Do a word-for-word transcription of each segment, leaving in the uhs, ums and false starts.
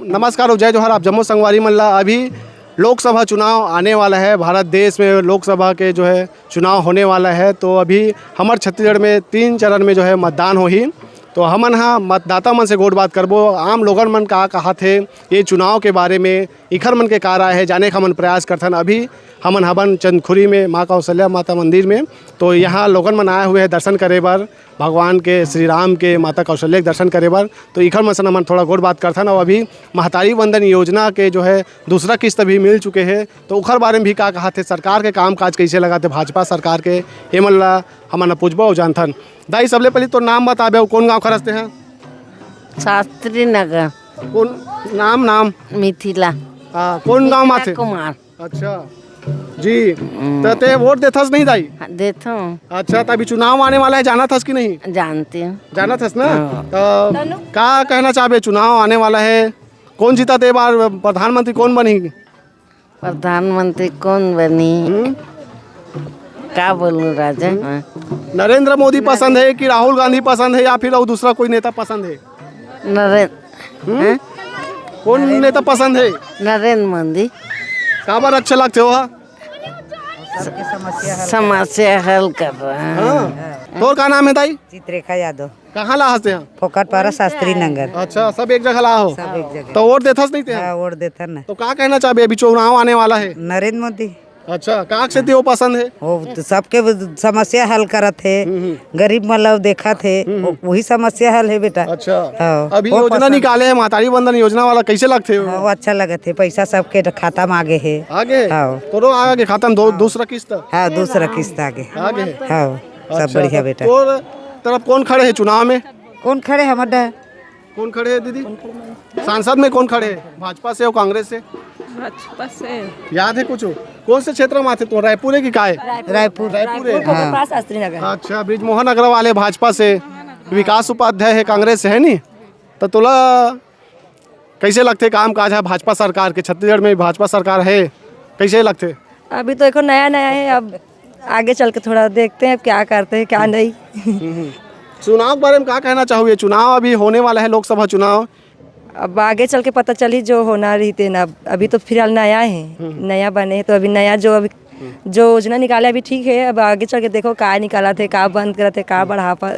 नमस्कार और जय जोहार आप जम्मो संगवारी मन ला। अभी लोकसभा चुनाव आने वाला है, भारत देश में लोकसभा के जो है चुनाव होने वाला है। तो अभी हमर छत्तीसगढ़ में तीन चरण में जो है मतदान होही। तो हमन ह मतदाता मन से गोठ बात करबो, आम लोगन मन का कहाथे ये चुनाव के बारे में, इखर मन के का राय है, जाने का हमन प्रयास करथन। अभी हमन हबन चंदखुरी में माँ कौशल्या माता मंदिर में। तो यहाँ लोगन मन आए हुए हैं दर्शन करे बर, भगवान के, श्री राम के, माता कौशल्या के दर्शन करे बर। तो इखर मन से हमन थोड़ा गोठ बात करथन। और अभी महतारी वंदन योजना के जो है दूसरा किस्त भी मिल चुके हैं, तो ओखर बारे में भी का कहाथे, सरकार के काम काज कैसे लगाथे भाजपा सरकार के, ये मन ला हमन ह पूछबो और जानथन। दाई, सबले पहले तो नाम बताबे, अउ कौन गाँव खरसते हैं? शास्त्री नगर। कौन नाम? नाम मिथिला। हाँ, कौन गाँव में आथे? कुमार। अच्छा जी। हम्म। तो ते वोट देथस नहीं दाई? हाँ, देथो। अच्छा, तो अभी चुनाव आने वाला है, जानत हस कि नहीं? जानती हूँ। जानत हस ना? हाँ। तो का कहना चाहबे, चुनाव आने वाला है, कौन जीता ते बार प्रधानमंत्री कौन बनी? प्रधानमंत्री कौन बनी? हम्म? का बोलूं राजा? हम्म? हाँ। नरेंद्र मोदी पसंद है कि राहुल गांधी पसंद है या फिर और दूसरा कोई नेता पसंद है? नरेंद्र। हम्म? हाँ? कौन नेता पसंद है? नरेंद्र मोदी। काबर अच्छा लगथे ओहा? समस्या हल कर रहा है। हाँ। तोर का नाम है दाई? चित्रेखा यादव। कहाँ ला हस तेहा? फोकट पारा शास्त्री नगर। अच्छा, सब एक जगह ला हो? सब एक जगह। तो वोट देथस नहीं तेहा? हाँ, वोट देथन ना। तो का कहना चाहबे, अभी चुनाव आने वाला है? नरेंद्र मोदी। अच्छा, का सेती वो पसंद है? वो तो सबके समस्या हल करत हे, हम्म, हम्म। गरीब मन ला देखत हे, हम्म, वो, हम्म। वही समस्या हल है बेटा। अच्छा, हाँ, अभी वो योजना पसंद। निकाले है, महतारी वंदन योजना वाला, कैसे लगथे वो? हाँ, वो अच्छा लगत हे, पैसा सबके खाता में आगे है। आगे? हाँ। तोरो आगे खाता में दो, हाँ। दूसरा किस्त? हाँ, दूसरा किस्त आगे। आगे? हाँ, सब अच्छा, बढ़िया तो बेटा। तोर तरफ कौन खड़े है चुनाव में? कौन खड़े है, हमर डा-? कौन खड़े है दीदी? सांसद में कौन खड़े है, भाजपा से और कांग्रेस से? भाजपा से। याद है कुछ? कौन से क्षेत्र में आथे तुम? रायपुर है कि का है? रायपुर। रायपुर है? रायपुर के हाँ। पास शास्त्री नगर। अच्छा, बृजमोहन अग्रवाल है भाजपा से, विकास उपाध्याय है कांग्रेस से, है नी? तो तोला कैसे लगथे काम काज है भाजपा सरकार के? छत्तीसगढ़ में भाजपा सरकार है, कैसे लगथे? अभी तो देखो नया नया है, अब आगे चल के थोड़ा देखते हैं अब क्या करते हैं क्या नहीं। हम्म। चुनाव के बारे में का कहना चाहोगे? चुनाव अभी होने वाला है, लोकसभा चुनाव। अब आगे चल के पता चली जो होना रही थे ना, अभी तो फिलहाल नया है, हम्म। नया बने हैं तो अभी नया जो अभी हम्म। जो योजना निकाले अभी ठीक है, अब आगे चल के देखो का निकालत हे, का बंद करत हे, का बढ़ा पा।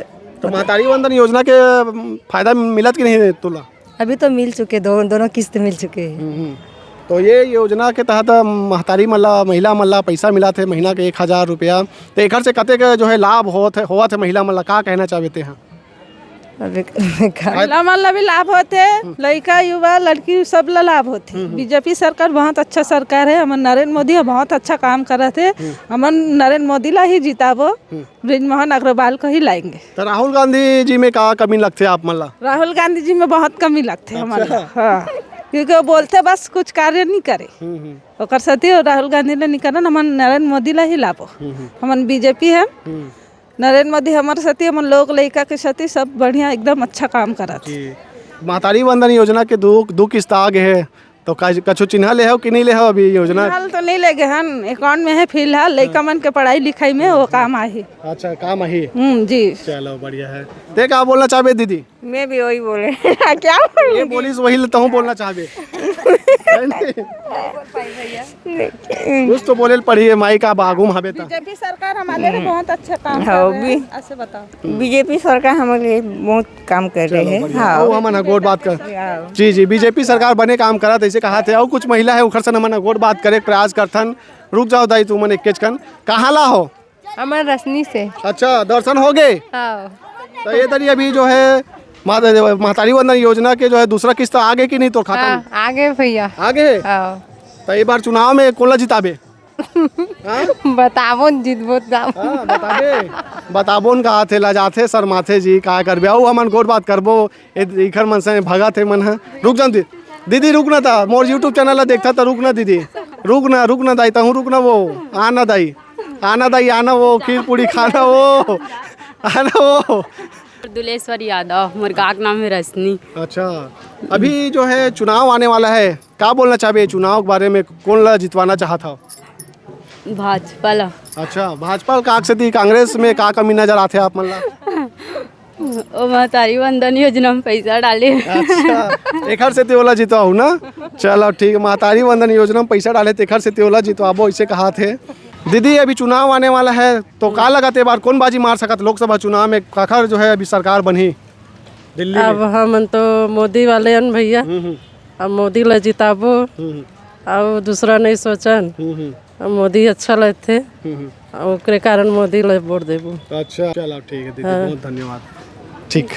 तो महतारी वंदन योजना के, अम, फायदा मिलत कि नहीं तुला? अभी तो मिल चुके, दो, दोनों किस्त मिल चुके हैं। हम्म, हम्म। तो ये योजना के तहत, अम, महतारी मन ला, महिला मन ला पैसा मिलत हे महीना के एक हजार रुपया। तो एकर से कतेक जो है लाभ होत है, होवत है महिला मन ला, का कहना चाहबे तेहा? अभी का महिला मन ला भी लाभ होथे, हम्म। लइका, युवा, लड़की सब ला लाभ होथे। हम्म, हम्म। बीजेपी सरकार बहुत अच्छा सरकार है, हमर नरेंद्र मोदी ह बहुत अच्छा काम करत हे। हम्म। हमन नरेंद्र मोदी ला ही जिताबो, हम्म। बृजमोहन अग्रवाल को ही लाएंगे। तो राहुल गांधी जी में का कमी लगथे आप मन ला? राहुल गांधी जी में बहुत कमी लगथे हमन ला। अच्छा। हाँ, क्योंकि वो बोलथे बस, कुछ कार्य नहीं करे। हम्म, हम्म। ओकर सेती राहुल गांधी ला नहीं करन, हमन नरेंद्र मोदी ला ही लाबो। हम्म, हम्म। हमन बीजेपी है। हम्म। नरेंद्र मोदी हमर सेती, हमन लोग लइका के सेती सब बढ़िया एकदम अच्छा काम करत। जी। महतारी वंदन योजना के दू, दू किस्त आ गे हे, तो का, कछु चिन्हा ले हो कि नहीं ले हो अभी योजना? फिलहाल तो नहीं ले गे हन, अकाउंट में है फिलहाल, लइका हाँ। मन के पढ़ाई लिखाई में वो काम आही। अच्छा, काम आही। हम्म, जी। चलो, बढ़िया है। ते का बोलना चाहबे दीदी? मैं भी वही बोले। क्या बोलूं? ये बोलिस वही ल तहूँ बोलना चाहबे। है नहीं? कुछ तो बोले ल पड़ही है, माई का बागू में हबे त। बीजेपी सरकार हमारे लिए बहुत अच्छा काम हाँ, कर रहे हैं। भी ऐसे बताओ। बीजेपी सरकार हमारे लिए बहुत काम कर रहे चलो, हैं। बढ़िया। हाँ। ओ, हमन ह गोठ बात कर। हाँ। जी, जी, बीजेपी सरकार बने काम करत, ऐसे कहाथे। अउ कुछ महिला है, उखर से हमन ह गोठ बात करे के प्रयास करथन। रुक जाओ दाई, तुमन एक केचकन। कहाँ ला हो? हमर रसनी से। अच्छा, दर्शन हो गे? हाँ। तो ये तरी अभी जो है माता, महतारी वंदन योजना के जो है दूसरा किस्त आ गे कि नहीं तोर खाता में? हाँ, आ गे भैया। आ गे? हाँ। तो ये बार चुनाव में कोन ला जिताबे? हाँ? बताबो न, जितबो त। हाँ, बताबे। बताबो न कहाथे, लजाथे, शर्माथे जी, का करबे? अउ हमन गोठ बात करबो, ए, इखर मन से भगत हे मन ह। रुक जा न दी-, दीदी रुक ना ता, मोर YouTube चैनल ला देखथा त रुक ना दीदी। रुक ना, रुक ना दाई, तहूँ रुक ना वो। आना दाई, आना दाई, आना वो, खीर पूड़ी खाना वो। आना वो। दुलेश्वर यादव, मोर गाँव के नाम है रसनी। अच्छा, अभी जो है चुनाव आने वाला है, का बोलना चाहबे चुनाव के बारे में, कोन ला जितवाना चाहत हव? भाजपा ला। अच्छा, भाजपा ला का सेती, कांग्रेस में का कमी नजर आथे आप मन ला? ओ महतारी वंदन योजना में पैसा डाले। अच्छा, एखर सेती ओला जितवाहू ना? चलो ठीक, महतारी वंदन योजना में पैसा डाले, तेखर सेती ओला जितवाबो, ऐसे कहात हे। दीदी, अभी चुनाव आने वाला है, तो का लगत हे, ए बार कौन बाजी मार सकत लोकसभा चुनाव में, काखर जो है अभी सरकार बनही दिल्ली में? अब हमन तो मोदी वाले हन भैया, हम्म, हम्म। अब मोदी ला जिताबो, हम्म, हम्म। अब दूसरा नहीं सोचन। हम्म, हम्म। अब मोदी अच्छा लगथे, हम्म, हम्म। अब ओकरे कारण मोदी ला वोट देबो। अच्छा, चलो ठीक है दीदी, हाँ। बहुत धन्यवाद। ठीक।